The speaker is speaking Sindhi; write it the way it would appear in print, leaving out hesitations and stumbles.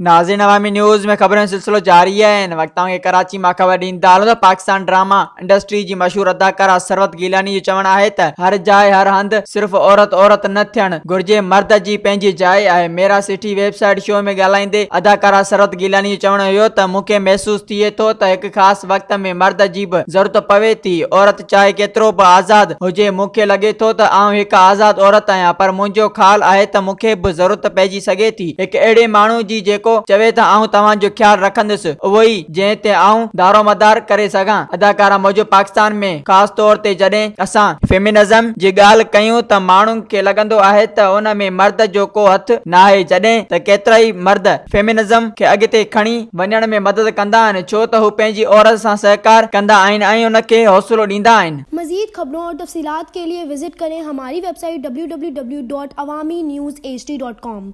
ناظرين عوامي نيوز ۾ خبرن جو سلسلو جاري آهي هن وقت توهان کي ڪراچي مان خبر ڏيندا هلون ته پاڪستان ڊراما انڊسٽري جي مشهور اداڪارا ثروت گيلاني جو چوڻ آهي ته هر جاء هر هنڌ صرف عورت عورت نه ٿيڻ گهرجي مرد جي پنهنجي جاء آهي ميرا سيٺي ويب سائيٽ شو ۾ ڳالهائيندي اداڪارا ثروت گيلاني جو چوڻ هيو ته مون کي محسوس ٿئي ٿو ته هڪ خاص وقت ۾ مرد جي به ضرورت پوي ٿي عورت چاهي ڪيترو به آزاد هجي، مون کي لڳي ٿو ته آئون هڪ آزاد عورت آهيان، پر منهنجو خيال آهي ته مون کي به ضرورت پئجي سگهي ٿي هڪ اهڙي ماڻهو جي جيڪو چوي ته آئون توهان جو خيال رکندس، اهو ئي جنهن تي آئون دارومدار ڪري سگهان. اداڪارا موجب پاڪستان ۾ خاص طور تي جڏهن اسان فيمنزم جي ڳالهه ڪيون ته ماڻهن کي لڳندو آهي ته ان ۾ مرد جو ڪو هٿ ناهي جڏهن ته ڪيترائي مرد فيمنزم کي اڳتي کڻي وڃڻ ۾ مدد ڪندا آهن ڇو ته هو پنهنجي عورت سان سهڪار ڪندا آهن ۽ ان کي حوصلو ڏيندا آهن. مزيد خبرون اور تفصيلات ڪي لئي وزٽ ڪرين هماري website W W W dot Awami news H D dot com.